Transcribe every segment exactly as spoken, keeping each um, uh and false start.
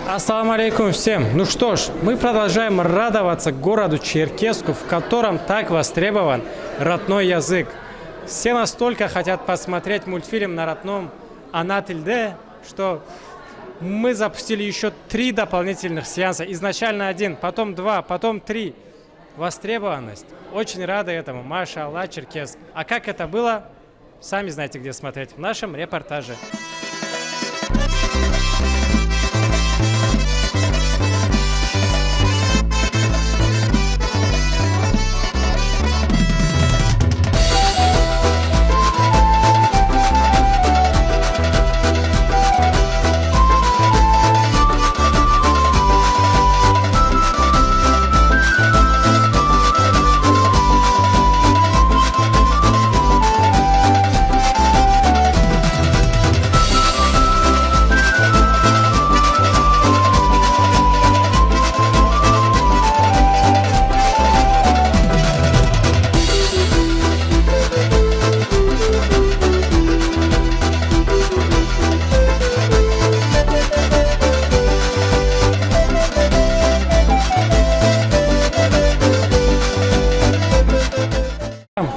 Ассаламу алейкум всем! Ну что ж, мы продолжаем радоваться городу Черкесску, в котором так востребован родной язык. Все настолько хотят посмотреть мультфильм на родном ана тилде, что мы запустили ещё три дополнительных сеанса. Изначально один, потом два, потом три. Востребованность. Очень рады этому. Маша Аллах, Черкесск. А как это было? Сами знаете, где смотреть. В нашем репортаже.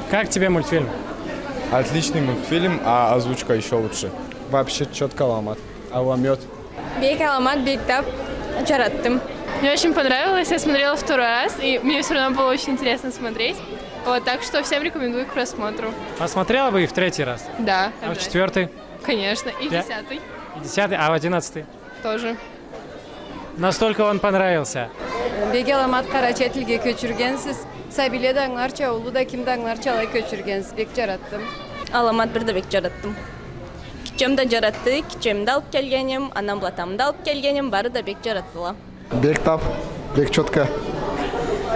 Как тебе мультфильм? Отличный мультфильм, а озвучка ещё лучше. Вообще чётко, аламат. Аламат. Бек аламат, бек тап, джараттым. Мне очень понравилось, я смотрела второй раз, и мне всё равно было очень интересно смотреть. Вот, так что всем рекомендую к просмотру. Посмотрела бы и в третий раз? Да, обязательно. А в четвёртый? Конечно, и в десятый. И десятый, а в одиннадцатый? Тоже. Настолько он понравился. Бек аламат, къарачай тилге кёчюргенсиз. Сабийле да ангыларча, уллу да, ким да ангыларча алай кёчюргенсиз. Бек джараттым. Аламат, бир да бек джараттым. Кичем да джаратды, кичемни да алып келгенем, анам бла атамны да алып келгенем, бары да бек джаратдыла. Бек тап, бек чётко.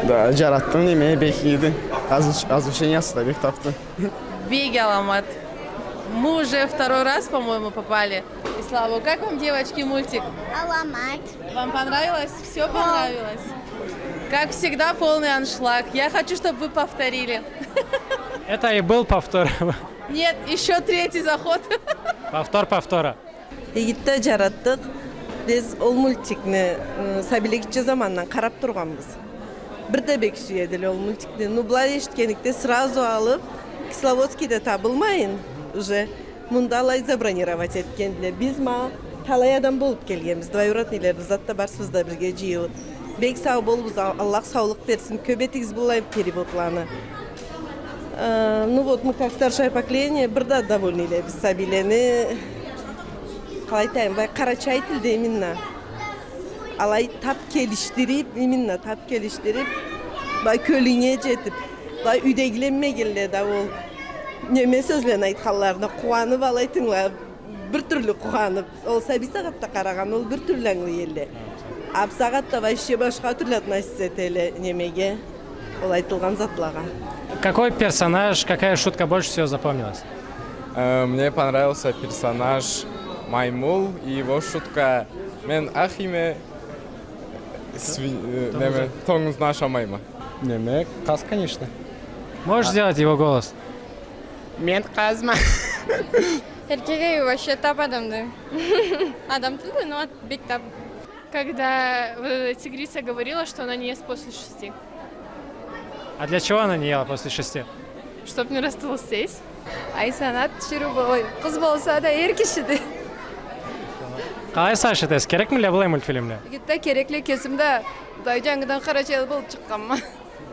Да, джараттым, неме, бек иди. Озвуч-, озвучениясы да бек тапды. Бек аламат. Мы уже второй раз, по-моему, попали. И слава богу. Как вам, девочки, мультик? Аламат. Вам понравилось? Всё понравилось? Как всегда, полный аншлаг. Я хочу, чтобы вы повторили. Это и был повтор. Нет, ещё третий заход. Повтор повтора. Иги да джаратдыкъ. Биз ол мультикни, ы, сабийле гитче замандан къарап тургъанбыз. Бир да бек сюедиле ол мультикни. Ну, былай эшитгенликде сразу алып, Кисловодскийде табылмайын уже. Мында алай забронировать этгендиле. Биз ма талай адам болуп келгенбиз. Двоюродныйлерибиз, зат да, барысыбыз да бирге джыйылып. Бек сау болугъуз, Ал-, Аллах саулукъ берсин. Кёп этигиз быллай переводланы. Э, ну вот, мы как старшее поколение, бир да довольныйле биз сабийлени, къалай айтайым, былай къарачай тилде именно. Алай тап келишдирип, именно тап келишдирип, былай кёлюнге джетип, былай юйдегиле билмегенле да ол неме сёзлени айтханларына къууанып, алай тынгылап, бир тюрлю къууанып, ол сабий сагъатда къарагъан, ол бир тюрлю ангылай элле. А бусагъатда вообще башха тюрлю относиться этелле немеге, ол айтылгъан затлагъа. Какой персонаж, какая шутка больше всего запомнилась? Э, мне понравился персонаж Маймул и его шутка: «Мен ахыйма, сви-, э, неме, тонгузну ашамайма». Неме, къаз, конечно. Можешь сделать его голос? Мен къазма. Эркек эй, вообще тап адамды. Адам тюлдю, но ат-, бек тап. Когда, э, тигрица говорила, что она не ест после шести. А для чего она не ела после шести? Чтоб не растолстеть. Ай, Санат, тиширыу бол-, ой, къыз болса да эр кишиди. Къалай сагъыш этесиз, керекмиле былай мультфильмле? Иги да керекле, кесим да былай джангыдан къарачайлы болуп чыкъгъанма.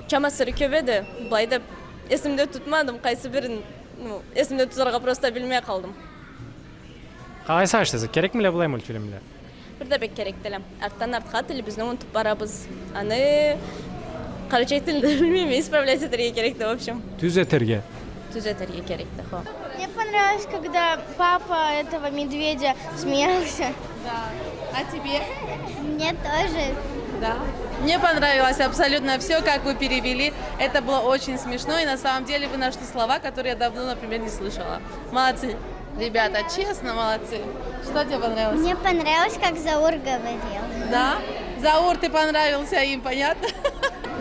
Чамасы кёп эди, былай да эсимде тутмадым, къайсы бирин, ну, эсимде тутаргъа просто билмей къалдым. Къалай сагъыш этесиз, керекмиле былай мультфильмле? Бир да бек керек тюлдюле. Артдан артха тилибизни унутуп барабыз. Аны къарачай тилде билмейме, исправлять этерге керекди, в общем. Тюзетерге. Тюзетерге керекди, хо. Мне понравилось, когда папа этого медведя смеялся. Да. А тебе? Мне тоже. Да. Мне понравилось абсолютно всё, как вы перевели. Это было очень смешно, и на самом деле вы нашли слова, которые я давно, например, не слышала. Молодцы. Ребята, честно, молодцы. Что тебе понравилось? Мне понравилось, как Заур говорил. Да? Заур, ты понравился им, понятно?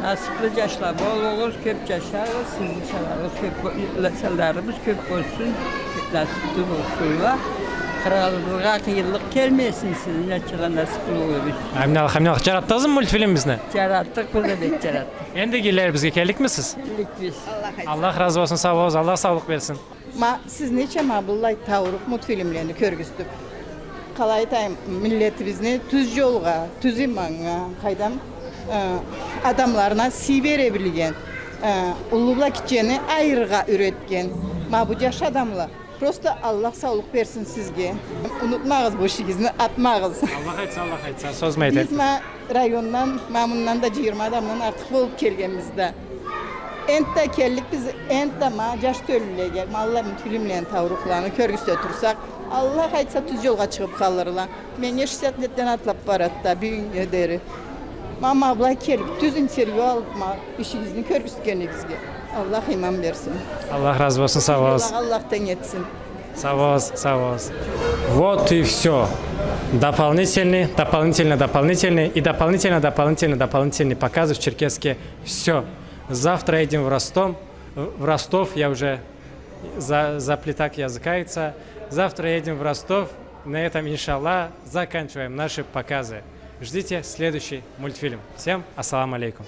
Насыплы джашла болугъуз, кёп джашагъыз, сизни санларыгъыз кёп бо-, санларыбыз кёп болсун, насыплы болсунла. Къралыбызгъа къыйынлыкъ келмесин, сизни ачыгъа насып болур. Амин Аллах, амин Аллах. Джаратдыгъызмы мультфильмибизни? Джаратдыкъ, бир да бек джаратдыкъ. Энди игилерибизге келликмисиз? Келликбиз. Аллах разы болсун, сау болугъуз, Аллах саулукъ берсин. Ма сиз неча ма быллай таурукъ мультфильмлени кёргюзтюп, къалай айтайым, миллетибизни тюз джолгъа, тюз иманнга, къайдам, э, адамларына сый бере билген, э, уллу бла гитчени айырыргъа юретген ма бу джаш адамла. Просто Аллах саулукъ берсин сизге. Унутмагъыз, бу ишигизни атмагъыз. Аллах айтса, Аллах айтса, сёз ма айтайым. Биз ма райондан, ма мындан да джыйырма адамдан артыкъ болуп келгенбиз да. Энтда келликбиз, энтда ма джаш тёлюлеге ма аллай мультфильмлени, таурукъланы кёргюзте турсакъ, Аллах айтса, тюз джолгъа чыгъып къалырла. Меннге шестьдесят летден атлап барад да, бюгюннге дери. Ма, ма былай келип, тюз интервью алып, ма ишигизни кёргюзтгенигизге Аллах иман берсин. Аллах разы болсун, сау болугъуз. Аллах, Аллах тенг этсин. Сау болугъуз, сау болугъуз. Вот и всё. Дополнительный, дополнительно, дополнительный и дополнительно, дополнительно, дополнительный показы в Черкесске. Всё. Завтра едем в Ростов. В Ростов я уже за-, заплетать языкается. Завтра едем в Ростов. На этом, иншаллах, заканчиваем наши показы. Ждите следующий мультфильм. Всем ассаламу алейкум.